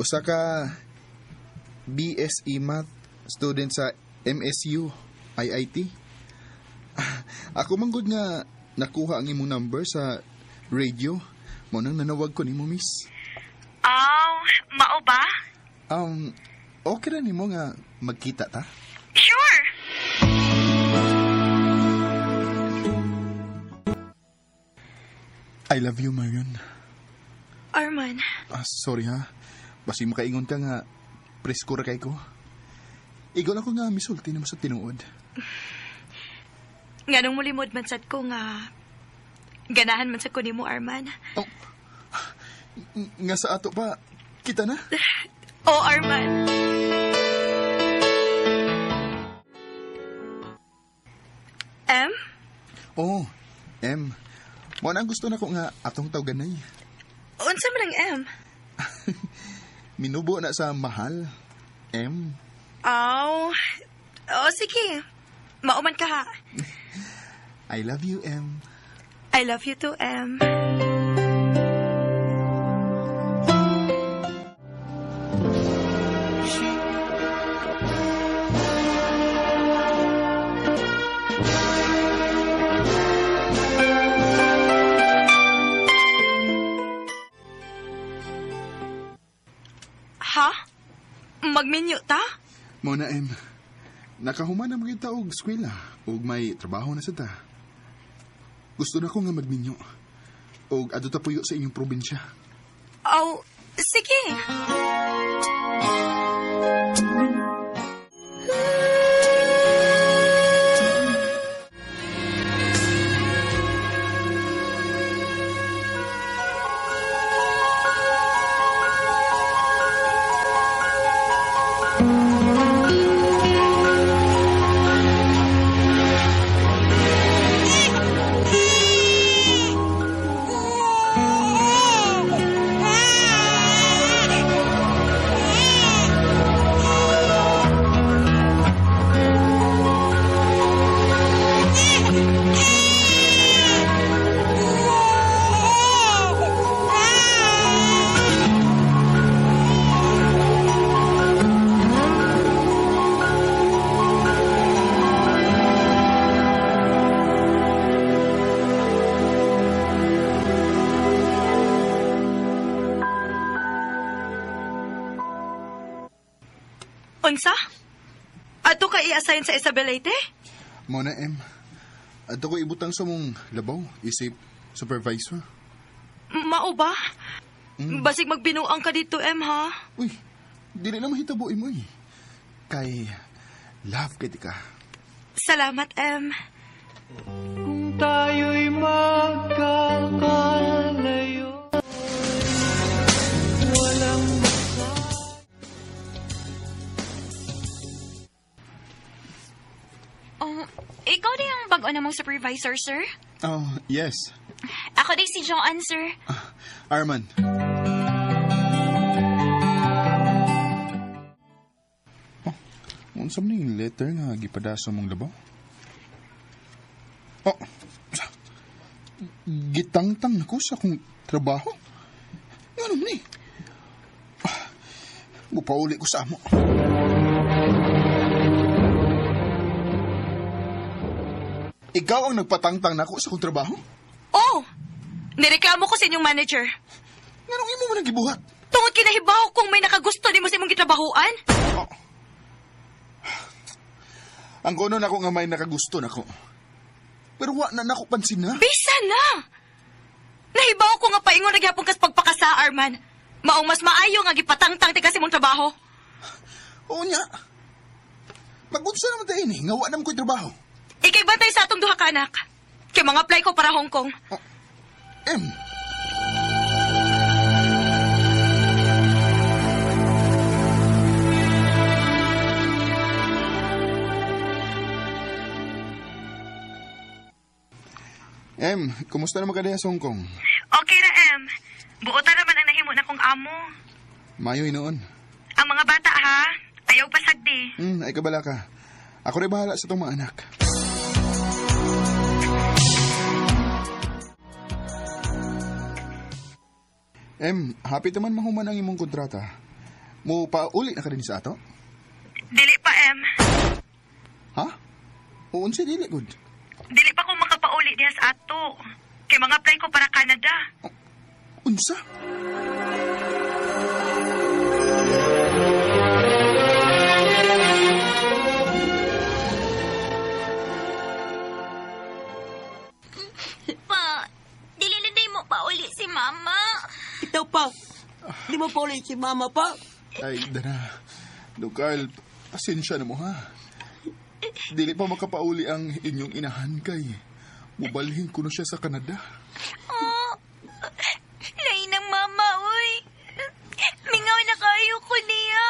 S10: Usa ka BSE Math student sa MSU IIT. Ako man gud nga nakuha ang imong number sa radio. Mo nang nanawag ko nimo, miss.
S5: Aw, mao ba?
S10: Okay ra nimo nga magkita ta?
S5: Sure!
S10: I love you, Marion.
S5: Arman.
S10: Sorry ha. Basi makaingon ka nga presko ra kay ko. Igo lang ko nga misulti nimo sa tinuod.
S5: Nganong mulimod man sad ko nga ganahan man sad ko nimo, Arman.
S10: Oh, nga sa ato pa kita na?
S5: Oh, Arman. M?
S10: Oh, M. Mo na ang gusto nako nga atong tawganay.
S5: Unsa man ang M?
S10: Minubo na sa mahal. M.
S5: Aw. Oh, sige. Mauman ka ha.
S10: I love you, M.
S5: I love you too, M. Ha? Magminyo ta?
S10: Mo na, M. Nakahuman na mga og eskwela ug may trabaho na sa ta. Gusto na ko nga magminyo. Og adto ta puyo sa inyong probinsya.
S5: Oh, sige. Unsa? Adto ka i-assign sa Isabel Leyte?
S10: Mo na, M. Adto ko ibutang sa mong labaw, isip supervisor.
S5: Mao ba? Basig magbinuang ka dito, M, ha?
S10: Uy, dili na mahitabo imo eh. Kay love kay ka.
S5: Salamat, M.
S7: Kung tayo'y magkakalayo, walang
S4: Oh, ikaw din ang bago na mong supervisor, sir?
S10: Oh, yes.
S4: Ako din si Joanne, sir.
S10: Arman. Oh, unsa man yung letter nga gipadaso mong labaw? Oh, gitangtang nako sa akong trabaho. Ngano man ni? Mupauli ko sa amo. Ikaw ang nagpatangtang nako sa akong trabaho?
S5: Oh! Nireklamo ko sa inyong manager.
S10: Nganong imo man ang gibuhat?
S5: Tungod kinahibaw kung may nakagusto nimo sa imong gitrabahoan.
S10: Oh. Ang kuno nako nga may nakagusto nako. Pero wa na nako pansin na.
S5: Bisa na! Nahibaw ko nga paingon na gihapon kas pagpakasa, Arman. Maong mas maayo nga gipatangtang ti kasi mong trabaho.
S10: Oo nya. Magunsa naman tayo ni, nga wa naman ko'y trabaho.
S5: Ikay bantay sa atong duha ka anak. Kay mga apply ko para Hong Kong.
S10: Oh, M. Em, kumusta naman ka diha sa Hong Kong?
S5: Okay ra, Em. Buota naman ang nahimo na kong amo.
S10: Mayo noon.
S5: Ang mga bata, ha? Ayaw pasagdi.
S10: Ay kabala ka. Ako rin bahala sa itong mga anak. Em, happy naman mahuman ang imong kontrata. Mo pauli na ka din sa ato?
S5: Dili pa, Em.
S10: Ha? Uunsa dili gud.
S5: Dili pa ko makapauli diha sa ato. Kay mga apply ko para Canada.
S10: Unsa?
S13: Pa, dili na day mo pauli si mama.
S14: Ikaw pa. Di mo pauli si mama pa.
S10: Ay, dana. Lukal, pasensya na mo ha. Dili pa makapauli ang inyong inahan kay mubalhin ko na siya sa Canada.
S13: Oh, lain ng mama, uy. Mingaw na kayo ko niya.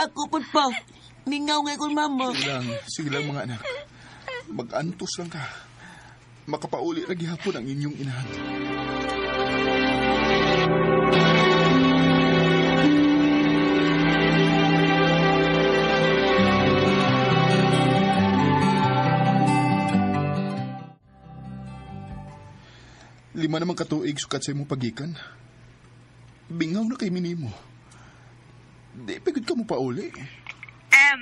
S14: Ako po pa. Mingaw nga ko mama.
S10: Sige lang mga anak. Mag-antos lang ka. Makapauli ra gihapon ang inyong inahan. Lima naman katuig sukat sa imong pagikan. Bingaw na kay minimo. Di pagod ka mo pauli.
S5: Em,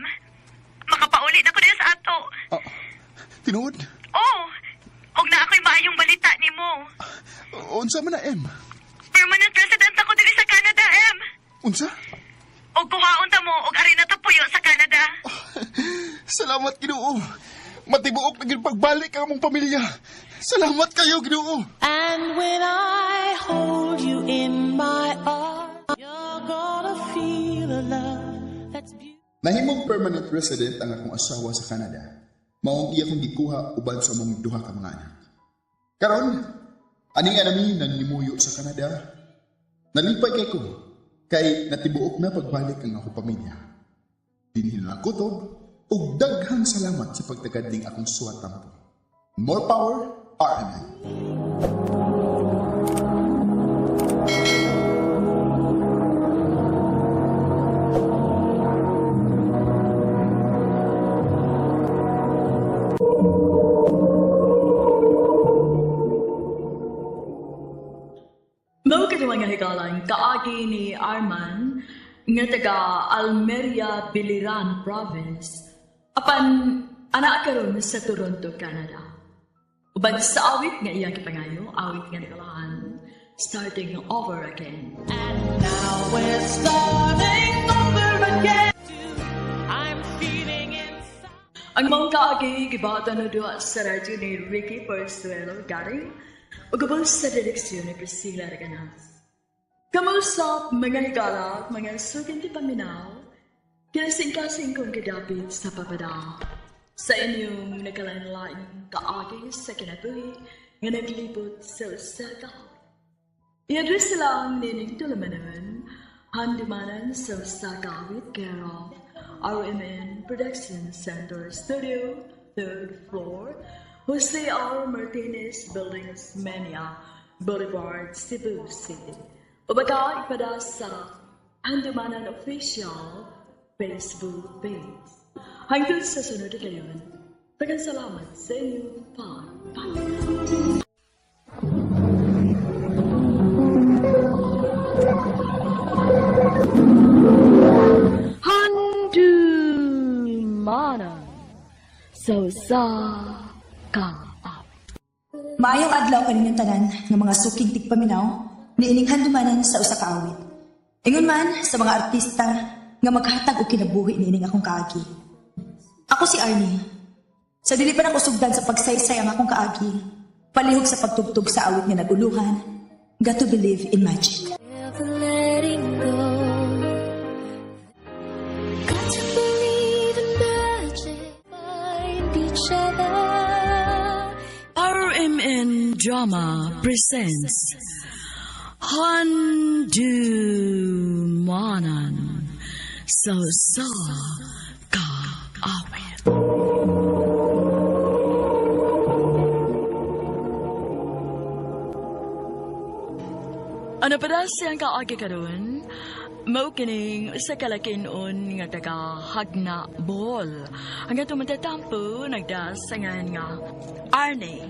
S5: makapauli na ko diha sa ato.
S10: Tinuod?
S5: Oh, og na ako'y maayong balita nimo.
S10: Unsa man na, Em?
S5: Permanent resident ako diri sa Canada, Em.
S10: Unsa?
S5: Og kuhaon ta mo og ari na ta puyo sa Canada.
S10: Salamat, Ginoo. Matibuok na gyud pagbalik ang among pamilya. Salamat kayo, Ginoo.
S7: And when I hold you in my arms, you're gonna feel a love that's beautiful.
S10: Nahimong permanent resident ang akong asawa sa Canada. Maong iya kong gikuha uban sa among duha ka mga anak. Karon, ani nga nami nanimuyo sa Canada. Nalipay kay ko kay natibuok na pagbalik ang akong pamilya. Dinhi na lang kutob ug daghang salamat sa pagtagad ning akong suwat tampo. More power, RMN.
S9: Mao katuwa nga higalan kaagi ni Arman nga taga Almeria, Biliran Province apan ana karon sa Toronto, Canada. Uban sa awit nga iyang gipangayo, awit nga nakalahan, Starting Over Again.
S7: And now we're starting over again. I'm feeling inside.
S9: Ang maong kaagi gibata na duha sa radyo ni Ricky Porzuelo Garing ug ubos sa direksyon ni Priscilla Reganas. Kamusap mga higala, mga suking di paminaw, kinasingkasing kong gidapit sa papada. Sa inyong nagkalain-laing kaagi sa kinabuhi nga naglibot sa usa ka I-address sila ang nining tulamanan, handumanan sa usa ka awit care of RMN Production Center Studio, 3rd floor, Jose R. Martinez Building, Osmeña Boulevard, Cebu City. O baka ipada sa Handumanan Official Facebook page. Hangtod sa sunod na gayon, daghang salamat sa inyong pagpaminaw. Handumanan sa usa ka
S15: Maayong adlaw kaninyong tanan nga mga suking tigpaminaw niining handumanan sa usa ka awit. Ingon man sa mga artista nga maghatag og kinabuhi niining akong kaagi. Ako si Arnie. Sa dili pa nako sugdan sa pagsaysay ang akong kaagi, palihog sa pagtugtog sa awit nga naguluhan, Got to Believe in Magic.
S16: Never letting go. Got to believe in magic. Find each other.
S9: RMN Drama presents Handumanan sa usa ka awit. Ano pa siyang kaagi karon? Mao kining sa kalakinon nga taga Hagna Bohol. Ang atong matatampo nagdasangan nga Arnie.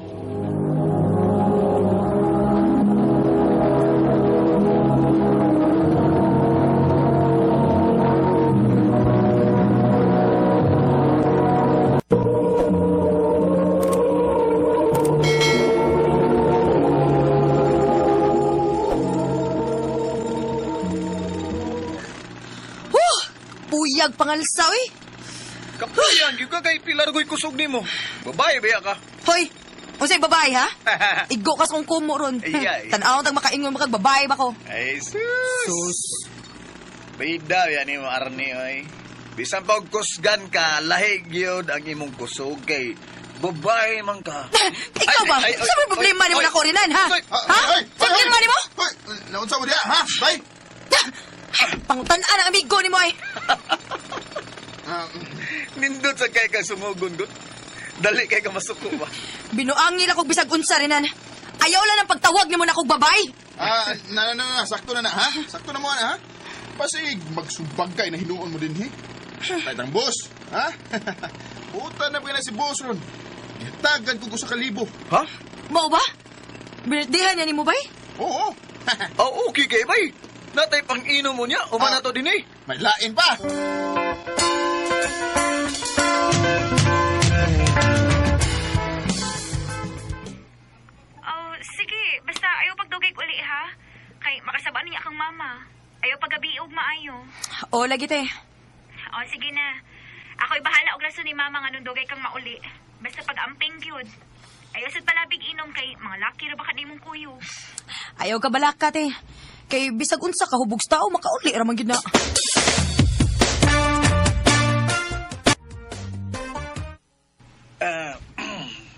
S15: Huh! Puyag pangalsa, oy.
S11: Kapuyan, gyud ka kay Pilar ko'y kusog nimo. Babae ba ka?
S15: Hoy, unsay babae ha? Igo ka sa kong kumo ron.
S11: Ay, ay.
S15: Tan-aw tag makaingon makag babae ba ko?
S11: Ay, sus! Sus! Bida yan ni Arnie, oy. Bisan pa og kusgan ka, lahi gyud ang imong kusog kay babae man ka.
S15: Ikaw ba?
S11: Ay, ay, ay,
S15: Sa may problema
S11: ay,
S15: nimo
S11: ay,
S15: na ko rinan, ha? Ha? Sa problema nimo?
S10: Hoy, naunsa mo diha, ha? Bay!
S15: Pangutan-an ang amigo nimo ay.
S11: Nindot sa kay ka sumugon gud. Dali kay ka masuko ba?
S15: Binuangil ako bisag unsa rinan. Ayaw lang ang pagtawag nimo na akong babae.
S10: Ah, na, na, na, na, sakto na na, ha? Sakto na mo na, ha? Pasig, magsubag kay na hinuon mo din, he? Tay boss, ha? Puta na pa na si boss ron. Gitagan ko ko sa kalibo.
S11: Ha?
S15: Mao ba? Birthday niya nimo bay?
S10: Oo.
S11: Oh, okay kay bay. Natay pang inom mo niya, uma na to din eh.
S10: May lain pa.
S13: Oh, sige. Basta ayaw pagdugay uli ha. Kay makasabaan niya kang mama. Ayaw pagabi og maayo.
S15: O lagi te.
S13: Oh, sige na. Ako'y bahala og rason ni mama nga nung dugay kang mauli. Basta pag-amping gyud. Ayaw sad palabig inom kay mga laki ra ba ka nimong kuyo.
S15: Ayaw ka balaka te. Kay bisag unsa ka hubog sa tao makauli ra man gyud na.
S11: Ah,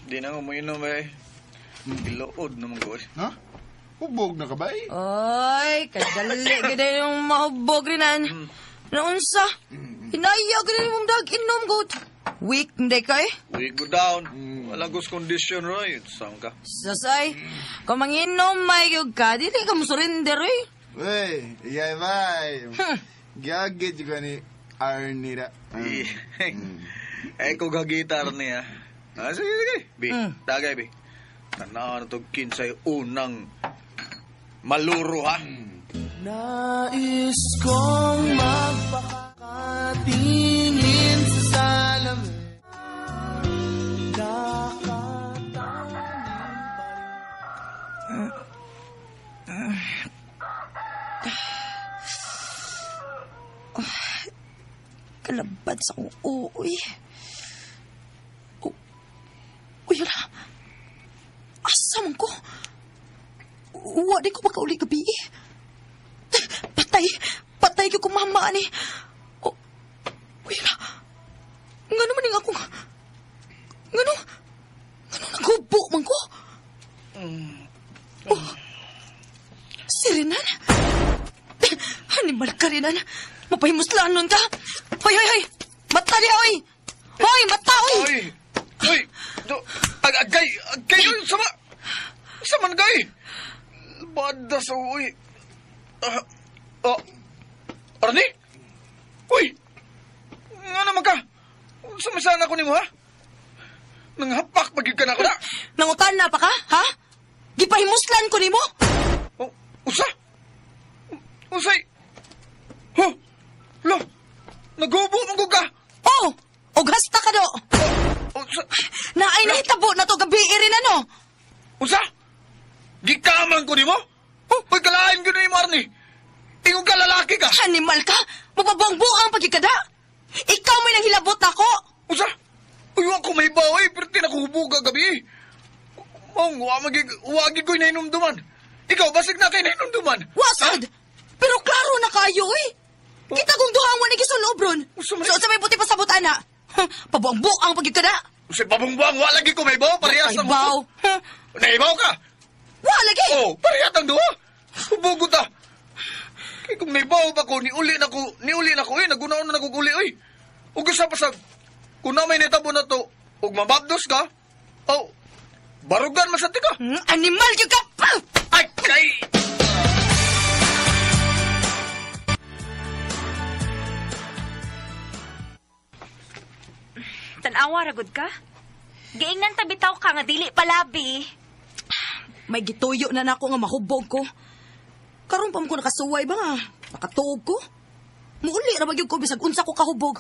S11: di na ko mo inom eh. Gilood naman ko eh.
S10: Ha? Hubog na ka ba eh?
S15: Oy, kadali gid yung mahubog rinan. Naunsa? Hinaya gid mong dag inom gud. Weak hindi ka eh.
S11: We go down. Wala gos condition right. Saan ka?
S15: Sasay, kung manginom may gyud ka, dili ka mo surrender eh.
S10: Wey, iyay bay. Giyagit ko ni Arnie ra.
S11: Eh, ko gagitar niya. Ah, sige, sige. Bi, tagay, bi. Tanaw na to kinsay unang maluro, ha?
S7: Nais kong magpakatingin sa salamin.
S15: Kalabad sa akong uoy. Uy, ala. Asa man ko? Wa di ko makauli gabi eh. Patay. Patay ko mama ni. Oh, uy, ala. Ngano man ning akong... Ngano? Ngano naghubo man ko? Oh, si Renan? Animal ka, Renan. Mapahimuslanon ka. Hoy, hoy, hoy! Mata niya, hoy! Hoy, mata, hoy!
S11: Hoy! Hoy! Do, ag agay! Agay! Uy, sama! Sama man, gay! Bada sa uy. Ah, oh. Arnie? Uy! Nga naman ka? Sumisana ko nimo, ha? Nanghapak pag ka na ako na.
S15: Nangutan na pa ka, ha? Gipahimuslan ko nimo?
S11: Oh, usa? Usay? Huh? Lo! Nagubo man ka!
S15: Oh! Og hasta ka do!
S11: Oh, usa?
S15: Naay nahitabo na to gabi rin ano?
S11: Usa? Gikaman ko nimo? Oh, pagkalain ko nimo, Arnie. Ingon ka lalaki ka.
S15: Animal ka! Mapabuang-buang pagkikada! Ikaw may nanghilabot ako!
S11: Usa? Uy, ako may bawi, pero tinakubo ka gabi. Mong, wagi ko'y nahinumduman. Ikaw, basig na kay nahinumduman.
S15: Wasad! Pero klaro na kayo eh! Kita kong duha ang wala gisulob ron. So, sa may buti pasabot, ana. Pabuang-buang pagkikada!
S11: Usa, pabungbuang, wala lagi ko may baw, parehas
S15: Ay, baw.
S11: Naibaw ka?
S15: Wala lagi!
S11: Oh, parehas ang duha. Hubugot ah. Kaya kung naibaw pa ko, niuli na ko, eh, nagunaon na ko uli, oy. Ug isa pa sa, kung na may nitabo na to, ug mababdos ka, oh, barugan masati ka.
S15: Animal gyud ka!
S11: Ay, kay!
S4: Tanawa ra gud ka. Giingnan ta bitaw ka nga dili palabi.
S15: May gituyo na nako nga mahubog ko. Karon pa mo ko nakasuway ba nga? Nakatuog ko. Muuli ra ba gyud ko bisag unsa ko kahubog.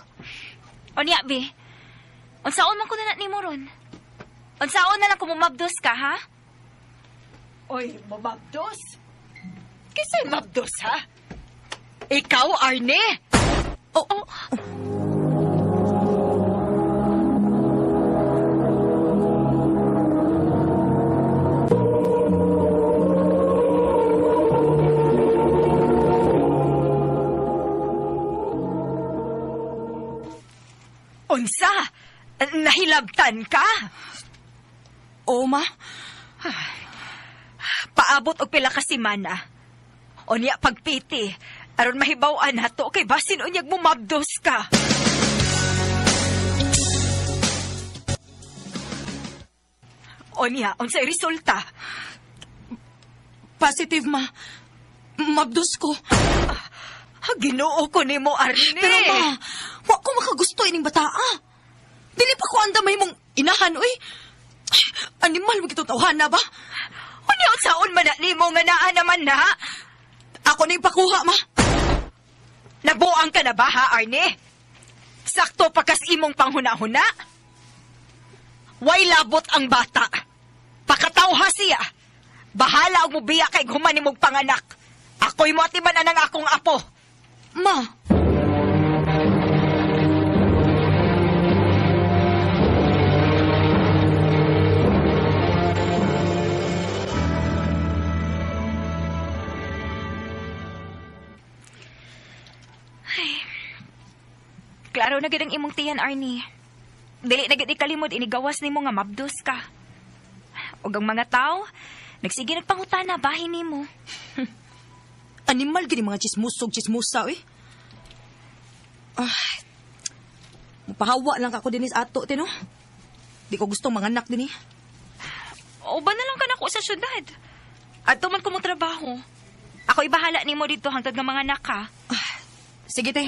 S13: Unya, be. Unsaon man ko na nimo ron? Unsaon na lang kung mumabdos ka, ha?
S1: Oy, mumabdos? Kisa'y mabdos, ha? Ikaw, Arne?
S15: Oh, oh.
S4: Unsa? Nahilabtan ka?
S15: Oo, ma.
S4: Paabot og pila ka semana. Unya pagpiti, aron mahibaw-an nato kay basin unyag mumabdos ka. Unya, unsay resulta?
S15: Positive, ma. Mabdos ko.
S4: Ginoo ko nimo, Arne.
S15: Pero ma, wa ko makagusto ining bataa. Dili pa ko andam mong inahan, uy. Animal mo kitong tawhana ba?
S4: Unya, unsaon man na nimo nga naa naman na?
S15: Ako na ipakuha, ma.
S4: Nabuang ka na ba, ha, Arne? Sakto pa kas imong panghuna-huna? Way labot ang bata. Pakatawha siya. Bahala og mubiya kay human nimog panganak. Ako'y moatiman anang akong apo.
S15: Ma.
S13: Ay. Klaro na gid ang imong tiyan, Arnie. Dili na gid ikalimod inigawas nimo nga mabdos ka. Ug ang mga tao, nagsige nagpangutana bahin nimo.
S15: Animal gid mga chismusog chismusa eh. Ah, mupahawa lang ako dinhi sa ato tino. Di ko gustong manganak dinhi.
S13: O ba na lang ka nako sa syudad? Adto man ko mo trabaho. Ako ibahala nimo dito hangtod nga manganak ka.
S15: Ah, sige te.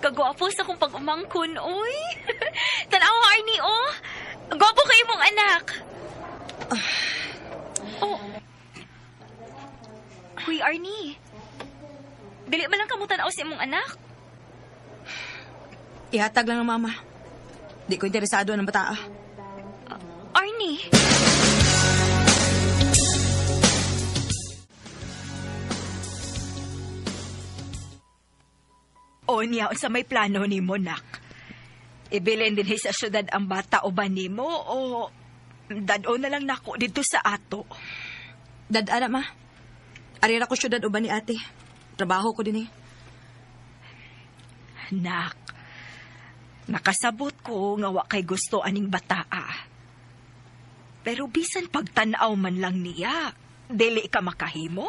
S13: Kagwapo sa akong pag-umangkon, oy. Tanawa, Arnie, oh. Gwapo kayo mong anak. Oh. Huy, Arnie. Dili man lang kamo tanaw sa imong anak.
S15: Ihatag lang ng mama. Di ko interesado ng bataa.
S13: Arnie.
S4: O niya, unsa may plano nimo, nak? Ibilin din sa syudad ang bata o ba nimo o dad-o na lang nako dito sa ato?
S15: Dad-a na, ma. Arira ko syudad o ba ni ate? Trabaho ko din eh.
S4: Nak, nakasabot ko nga wa kay gusto aning bataa. Pero bisan pagtan-aw man lang niya, dili ka makahimo?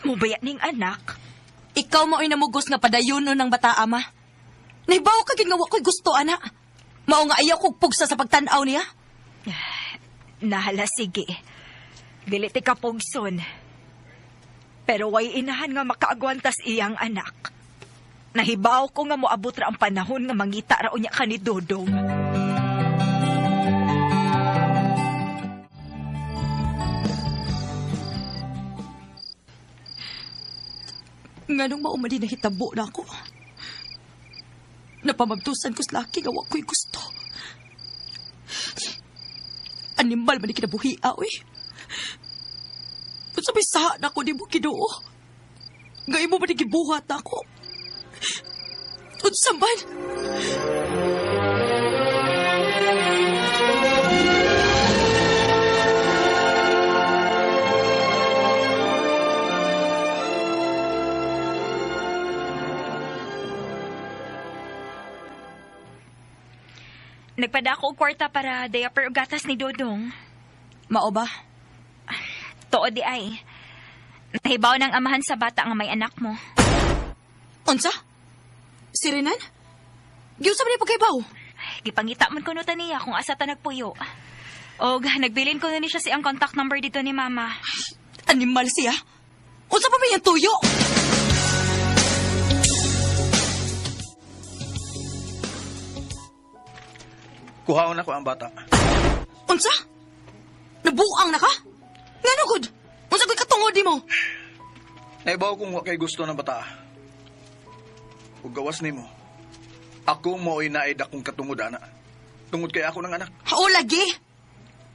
S4: Imo ba ning anak?
S15: Ikaw mao'y namugos nga padayonon ng bata, ama. Nahibaw ka gid nga wa ko'y gusto, ana. Mao nga ayaw kog pugsa sa pagtan-aw niya.
S4: Nahala, sige. Dili ti ka pugson. Pero way inahan nga makaagwantas iyang anak. Nahibaw ko nga moabot ra ang panahon nga mangita ra unya ka ni Dodong.
S15: Nganong mao man din nahitabo na ako. Napamabtusan ko sa laki nga wa ko'y gusto. Animal man ni kinabuhia, uy. Kung sabay saha na ako ni mo Ginoo. Nga imo man ni gibuhat na ako. Unsa man?
S13: Nagpada ako og kwarta para diaper og gatas ni Dodong.
S15: Mao ba?
S13: Tuod di ay. Nahibaw ng amahan sa bata nga may anak mo.
S15: Unsa? Si Renan? Giunsa man ni pagkaibaw?
S13: Gipangita man kuno ta niya kung asa ta nagpuyo. Og nagbilin ko na ni siya siyang contact number dito ni Mama.
S15: Animal siya. Unsa pa man yang tuyo?
S11: Kuhaon ako ang bata.
S15: Unsa? Nabuang na ka? Ngano gud? Unsa gud katungod nimo?
S11: Naibaw kung wa kay gusto ng bata. Ug gawas nimo. Ako mao'y naay dakong katungod ana. Tungod kay ako ng anak.
S15: Hao lagi.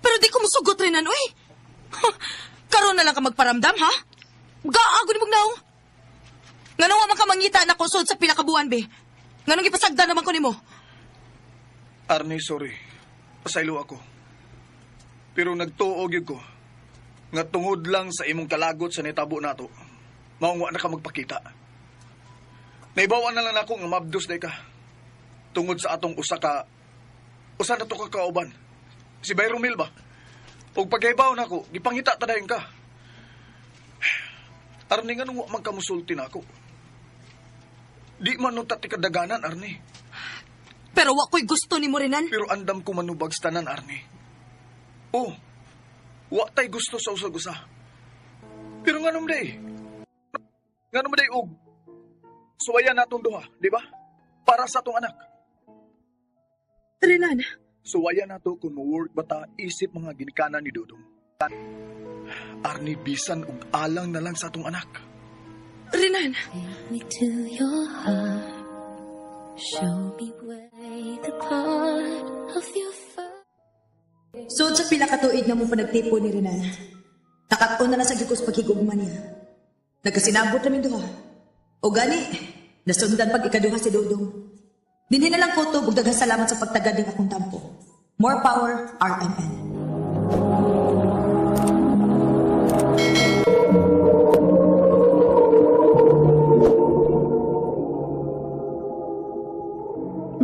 S15: Pero di ko musugot Renan, oy. Karon na lang ka magparamdam, ha? Gaago ni mong naong. Ngano wa man ka mangita na kusod sa pila ka buwan, be? Nganong gipasagdan naman ko nimo?
S11: Arnie, sorry. Pasaylo ako. Pero nagtuo gyud ko nga tungod lang sa imong kalagot sa nitabo nato, maong wa na ka magpakita. Naibawan na lang nako nga mabdos day ka. Tungod sa atong usa na to ka kauban. Si Byron Mil ba? Og paghibaw nako, gipangita ta dayon ka. Arnie, nganong wa man ka musulti nako? Di man nun ta ti kadaganan, Arnie.
S15: Pero wa ko'y gusto ni mo, Renan.
S11: Pero andam ko manubag sa tanan, Arnie. Oh, wa tay gusto sa usag-usa. Pero nganong day? Nganong day og suwayan natong duha, di ba? Para sa atong anak.
S15: Renan.
S11: Suwayan nato kung mo-work ba ta isip mga ginikanan ni Dodong. Arnie, bisan og alang na lang sa atong anak.
S15: Renan.
S16: Take me to your heart. Show me where the part of your first.
S15: Sud sa pila ka tuig na mo panagtipo ni Renan. Nakat-on na lang sa gikos paghigugma niya. Nagkasinabot namin duha. O gani, nasundan pag ikaduha si Dodong. Dinhi na lang kutob ug daghang salamat sa pagtagad ning akong tampo. More power, RMN.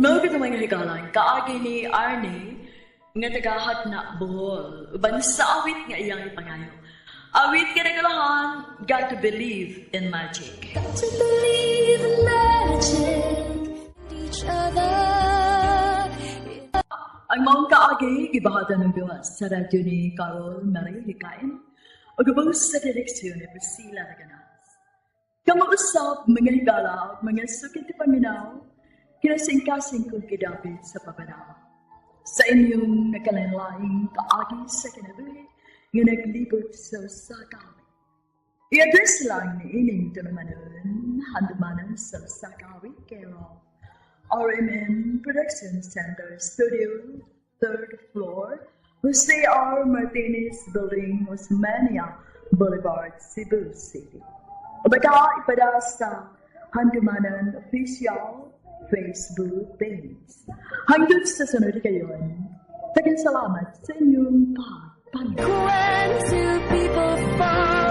S9: Mao gid mga higalan, kaagi ni Arnie nga tagahat na Bohol, uban sa awit nga iyang ipangayo. Awit ka ng alahan, got to believe in magic.
S16: Got to believe in magic. Each other.
S9: Ang maong kaagi, gibahatan ng gawas sa radyo ni Carol Marie Hikain, o gabang sa direksyon ni Priscilla Raganas. Kamausap, mga higala, mga sukit paminaw, kinasingkasing kong kidapit sa papanaw. Sa inyong nakalain-laing kaagi sa kinabuhi, nga naglibot sa usa ka awit. I-address lang ni ining tulumanon, handumanan sa usa ka awit, care of RMN Production Center Studio, 3rd floor, Jose R. Martinez Building, Osmeña Boulevard, Cebu City. O baka ipada sa Handumanan Official Facebook page. Hanggang sa sunod kayon, daghang salamat sa inyong pagpaminaw.
S16: When two people fall